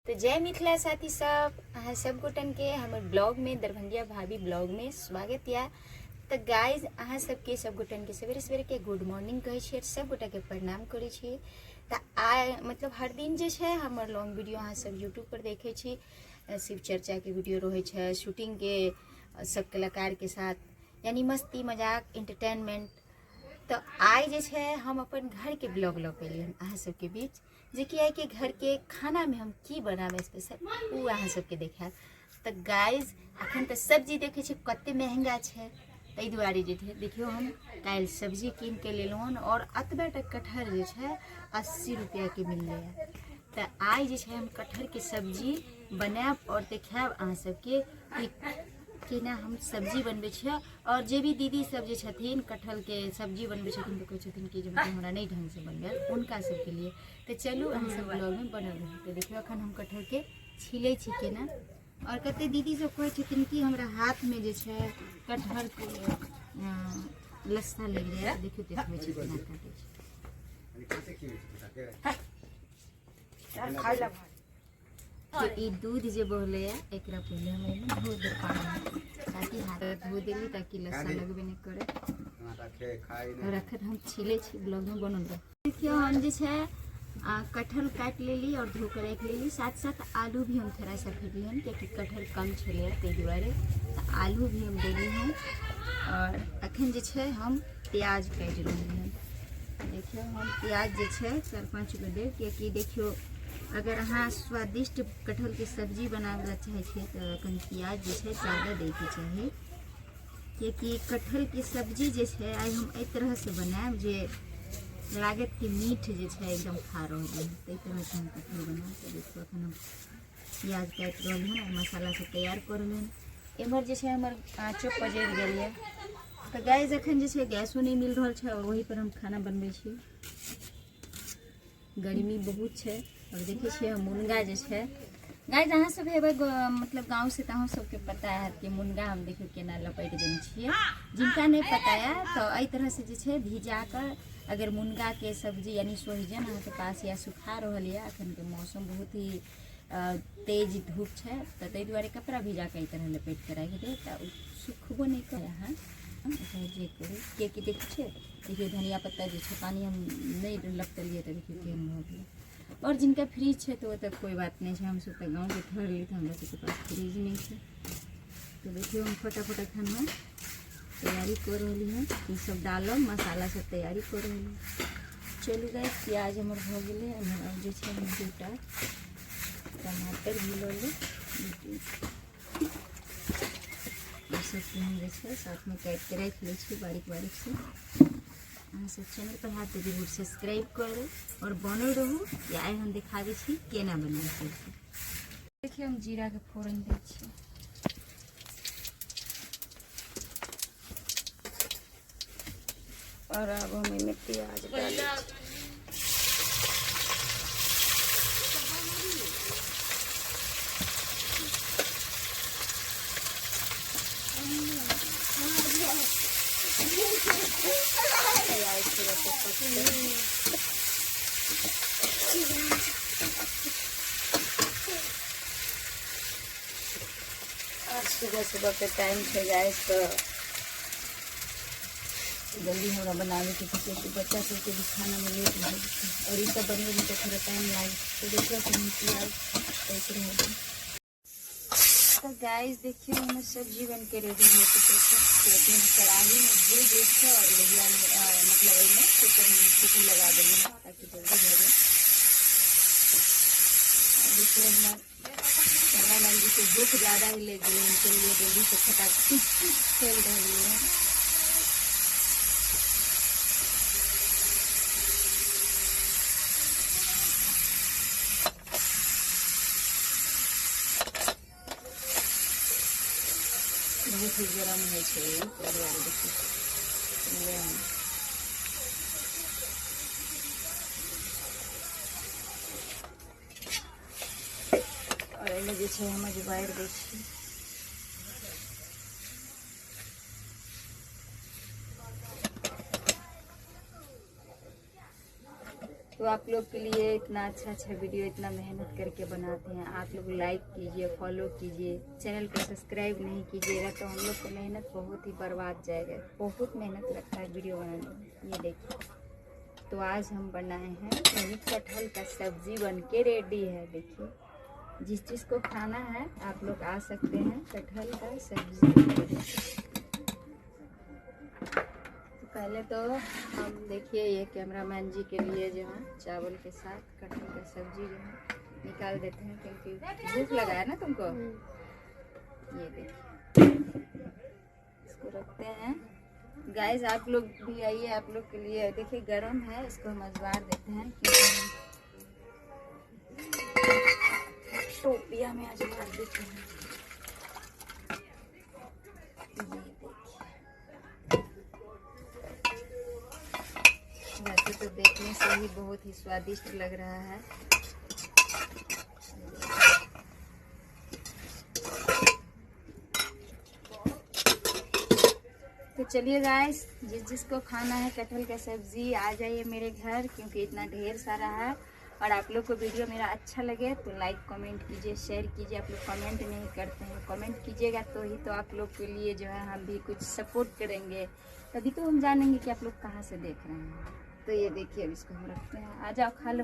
तो जय मिथिला साथी सब, अहाँ सब गोटन के हमर ब्लॉग में दरभंगिया भाभी ब्लॉग में स्वागत या। तो गाइज अहाँ सबके सब गोटन के सवेरे सवेरे के गुड मॉर्निंग कहै छियै, सब गोटा के प्रणाम करै छियै। तऽ आइ मतलब हर दिन जे छै हमर लॉन्ग वीडियो अहाँ सब यूट्यूब पर देखै छी, शिव चर्चा के वीडियो रहै छै, शूटिंग के सब कलाकार के साथ, यानी मस्ती मजाक एंटरटेनमेंट। तऽ आइ जे छै हम अपन घर के ब्लॉग लऽ के एलियै हन अहाँ सबके बीच, जेकि आइ के घर के खाना में हम की बनाबै स्पेशल ओ अहाँ सबके देखायब। तऽ गाइज अखन तऽ सब्जी देखै छी कते महंगा छै, ताहि दुआरे जे छै देखियौ हम काल्हि सब्जी कीन के लेलहुँ हन और एतबे टा कटहर जे छै 80 रुपैआके मिललैए। तऽ आइ जे छै हम कटहरके सब्जी बनायब और देखायब अहाँ सबके कि केना हम सब्जी बनबै छियै। और जे भी दीदी सब जे छथिन कटहरके सब्जी बनबै छथिन तऽ कहै छथिन कि जे मतलब हमरा नहि ढङ्गसँ बनबै आयल, हुनका सबके लिए तऽ चलू अहाँ सब ब्लॉगमे बनल रहू। तऽ देखियौ अखन हम कटहरके छिलै छी केना, और कते दीदी सब कहै छथिन कि हमरा हाथमे जे छै कटहरके लस्सा लागि जाय। देखियौ देखबै छी केना काटै छी। ई दूध जे बहलैए एकरा पहिले हम एहिमे धो देब पानी, ताकि हाथ धो देली ताकि लस्सा लगबे नहि करे। और अखन हम छिलै छी, ब्लॉगमे बनल रह। देखियौ हम जे छै कटहल काटि लेली और धो के राखि लेली, साथ साथ आलू भी हम थोड़ा सा फेंकली हन कियाकि कटहल कम छलैए ताहि दुआरे, तऽ आलू भी हम देली हन। और अखन जे छै हम प्याज काटि रहली हन। देखियौ हम प्याज जे छै 4-5 गो देब, कियाकि देखियौ अगर अहाँ स्वादिष्ट कटहलके सब्जी बनाबै लए चाहै छियै तऽ कनि प्याज जे छै ज्यादा दैके चाही, कियाकि कटहलके सब्जी जे छै आइ हम एहि तरहसँ बनायब जे लागत कि मीठ जे छै एकदम खा रहल हन, ताहि तरहसँ हम कटहल बनायब। तऽ देखियौ अखन हम प्याज काटि रहल हन और मसाला सब तैयार कऽ रहल हन। एम्हर जे छै हमर आँचो पजरि गेल यऽ। तऽ गैस अखन जे छै गैसो नहि मिल रहल छै और वही पर हम खाना बनबै छी। गर्मी बहुत छै और देखै छियै मुनगा जे छै गाइस अहाँ सब हेबै मतलब गाँव से तऽ अहाँ सबके पता हैत कि मुनगा हम देखियौ केना लपेट देने छियै। जिनका नहि पता है तऽ एहि तरह से जे छै भिजा कऽ अगर मुनगा के सब्जी यानी सोहिजन अहाँके पास या सुखा रहल यऽ, अखनके मौसम बहुत ही तेज धूप छै तऽ ताहि दुआरे कपड़ा भिजा कऽ एहि तरह लपेट कऽ राखि देब तऽ ओ सुखबो नहि करे अहाँ चाहे जे करू, किएकि देखै छियै देखियौ धनिया पत्ता जे छै पानि हम नहि लपटलियै तऽ देखियौ केहन भऽ गेलै। आओर जिनका फ्रिज छै तऽ ओ तऽ कोइ बात नहि छै, हमसब तऽ गाँवके ठहरली तऽ हमरा सबके पास फ्रिज नहि छै। तऽ देखियौ हम फटाफट एखन हम तैयारी कऽ रहली हँ, ई सब डालब मसाला सब तैयारी कऽ रहली। चलू गाइस प्याज हमर भऽ गेलै, एम्हर आब जे छै हम 2टा टमाटर भी लऽ लेब, ई सबके हम जे छै साथमे काटिके राखि लै छी बारीक बारीक से। अहाँ सब चैनल पर हाथ तऽ जरूर सब्सक्राइब करू और बनल रहू, या आइ हम देखाबै छी केना बनायल सब्जी। देखियौ हम जीराके फोरन दै छी। और अब हम एहिमे प्याज डालै छी। प्याज थोड़ा सा पकतै। आज सुबह सुबह के टाइम छै गाइस, तऽ जल्दी हमरा बनाबैके छै कियाकि बच्चा सबके भी खानामे लेट भऽ जेतै और ई सब बनबैमे तऽ थोड़ा टाइम लागि। तऽ देखियौ हम प्याज काटि रहल छी। तऽ गाइस देखियौ हमर सब्जी बनके रेडी भऽ चुकल छै। कियाकि हम कढ़ाहीमे घी दै छै और लोहियामे मतलब एहिमे कूकरमे सीटी लगा देलियै ताकि जल्दी भऽ जाय। देखियौ हमर चना दाल जी के भूख ज़्यादा ही लग गई, उनके लिए जल्दी से फटाक खेल रही है। बहुत ही गरम है छै, ताहि दुआरे देखियौ। और एहिमे जे छै हम अजवाइन दै छी। तो आप लोग के लिए इतना अच्छा अच्छा वीडियो इतना मेहनत करके बनाते हैं। आप लोग लाइक कीजिए, फॉलो कीजिए, चैनल को सब्सक्राइब नहीं कीजिएगा तो हम लोग को मेहनत बहुत ही बर्बाद जाएगा। बहुत मेहनत लगता है वीडियो बनाने में। ये देखिए, तो आज हम बनाए हैं वही कटहल का सब्जी बन के रेडी है। देखिए, जिस चीज़ को खाना है आप लोग आ सकते हैं, कटहल का सब्जी। तो पहले तो हम देखिए ये कैमरामैन जी के लिए जो है चावल के साथ कटहल का सब्जी जो है निकाल देते हैं, क्योंकि भूख लगा है ना तुमको। ये देखिए, इसको रखते हैं। गाइस आप लोग भी आइए, आप लोग के लिए देखिए गर्म है, इसको हम अजवार देते हैं क्योंकि टोपिया में अजवार देते हैं। ये देखिए, वैसे तो देखने से ही बहुत ही स्वादिष्ट लग रहा है। तो चलिए गाइस, जिस जिसको खाना है कटहल का सब्जी आ जाइए मेरे घर, क्योंकि इतना ढेर सारा है। और आप लोग को वीडियो मेरा अच्छा लगे तो लाइक कमेंट कीजिए, शेयर कीजिए। आप लोग कमेंट नहीं करते हैं, कमेंट कीजिएगा तो ही तो आप लोग के लिए जो है हम भी कुछ सपोर्ट करेंगे, तभी तो हम जानेंगे कि आप लोग कहाँ से देख रहे हैं। तो ये देखिए, अब इसको हम रखते हैं। आ जाओ, खा लो।